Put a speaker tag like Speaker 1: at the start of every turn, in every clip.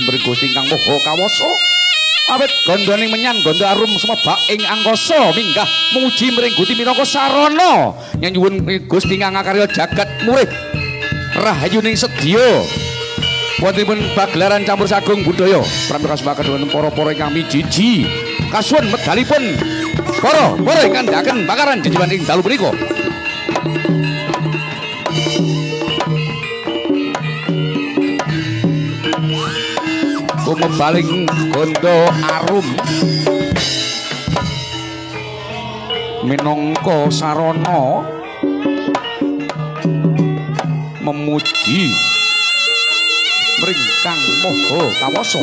Speaker 1: Mring Gusti ingkang Maha Kawasa. Awit gondoning menyan gondo arum sumebak ing angkasa minggah muji mring Gusti minangka sarana nyuwun Gusti ingkang ngakarya jagat murih rahayuning sedya. Wontenipun pagelaran campur sagung budaya pramila kasuwakaken wonten para-para ingkang mijiji. Kasuwun medalipun para-para ingkang ndhakaken bakaran jejiwan ing dalu punika. Kumebaling gondo arum minangka sarana memuji mring Kang Maha Kawasa.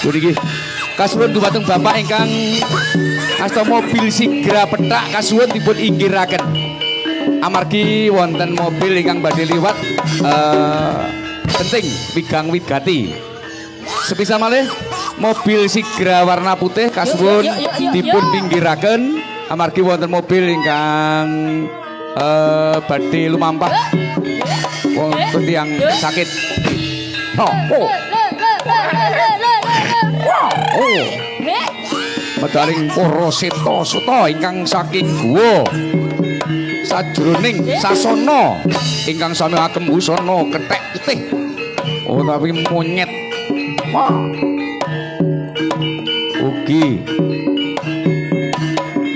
Speaker 1: Puniki kasuwun dumateng bapak ingkang asta mobil Sigra pethak kasuwun dipun inggiraken. Amargi wonten mobil ingkang badhe liwat penting wigang wigati. Sepisan malih mobil Sigra warna putih kasuwun dipun pinggiraken amargi wonten mobil ingkang badhe lumampah wonten tiyang sakit. Oh. Oh. Medaling para seta-seta ingkang saking guwa sajroning sasana ingkang sami agem busana kethek putih utawi monyet. Wah. Ugi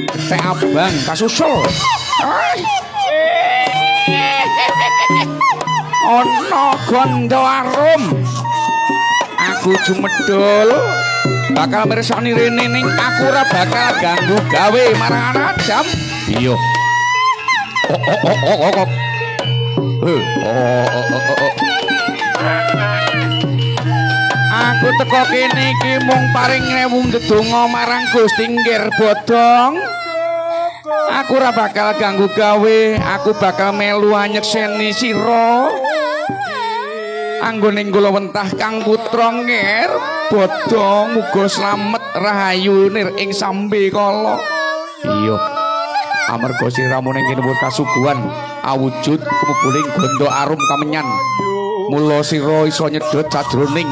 Speaker 1: kethek abang kasusul. Ana gondo arum. Aku jumedul bakal mirsani rene ning aku ora bakal ganggu gawe marang anak jam. Iya. Oh oh oh oh oh. Oh oh oh oh. Aku teko kene iki mung paring rewu ndedonga marang Gusti Nggir Bodong. Aku ora bakal ganggu gawe, aku bakal melu anyekseni sira. Anggone kula wentah Kang Putra Ngger Bodong muga slamet rahayu nir ing sambe kala. Iya. Amarga siramu ning kene kasuguhan awujud kumubuling gondo arum kamenyan. Mula sira iso nyedhot sajroning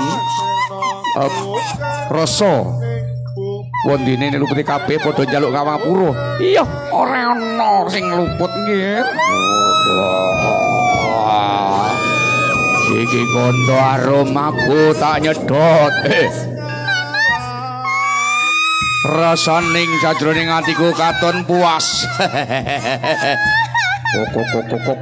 Speaker 1: rasa wondene lupute kabeh padha njaluk kawapura. Iya, ora ana sing luput nggih. Iki gondo arum aku tak nyedot. Rasaning sajroning atiku katon puas. Kok kok kok kok.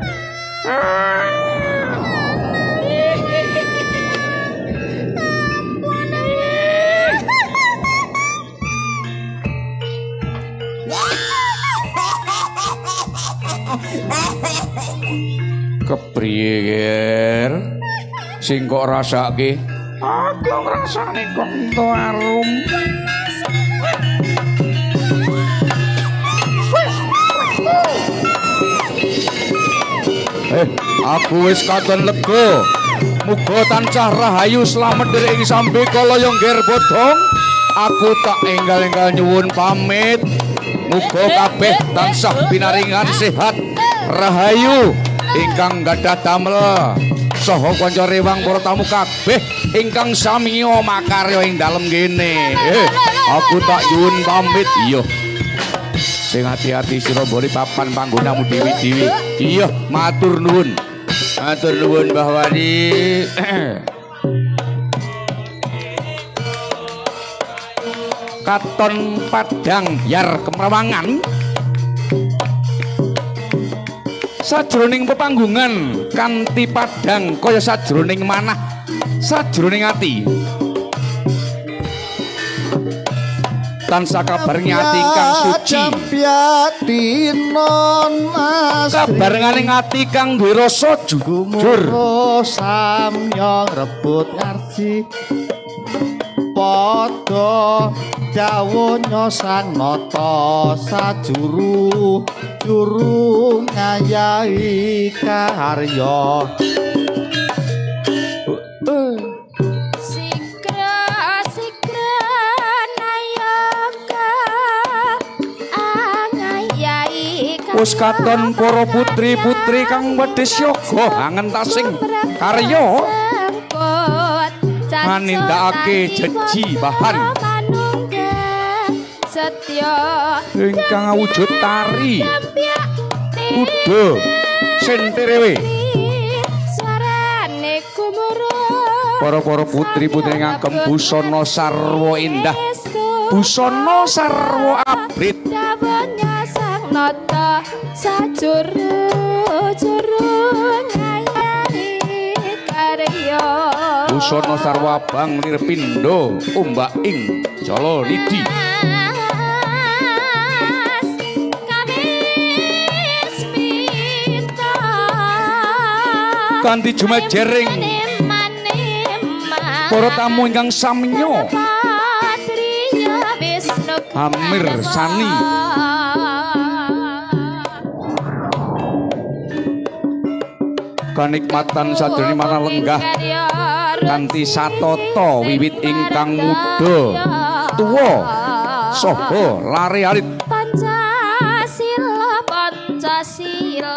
Speaker 1: Kepriye, Ger? Sing kok rasake? Aku ngrasane gondo arum. Aku wis katon lega. Muga tansah rahayu slamet ing sambe kala Ngger Bodong. Aku tak enggal-enggal nyuwun pamit. Muga kabeh tansah pinaringan sehat rahayu ingkang gadah damel saha kanca rewang para tamu kabeh ingkang samiya makarya ing dalem kene. Aku tak nyuwun pamit. Iya. Sing ati-ati sira mbone papan panggonamu dewi-dewi. Iya, matur nuwun. Matur nuwun Mbah Wali. Katon padang yar kemrawangan sajroning pepanggungan kanthi padang kaya sajroning manah sajroning ati tansah kabareng ati ingkang suci kabarenganing ati kang duwe rasa jujur
Speaker 2: samya rebut ngarji padha jawunya sang nata sajuru juru ngayahi karya.
Speaker 1: Wis katon para putri-putri kang wedhis yoga angentasing karya anindakake jeji bahan ingkang awujud tari kuda senterewe. Para-para putri-putri ngagem busana sarwa indah, busana sarwa abrit. Busana sarwa abang lir pindha ombak ing jala nidi. Kanthi jumajering para tamu ingkang samya amirsani. Kanikmatan sajroning manah lenggah kanthi satata wiwit ingkang muda tuwa saha lare alit.
Speaker 3: Pancasila, Pancasila.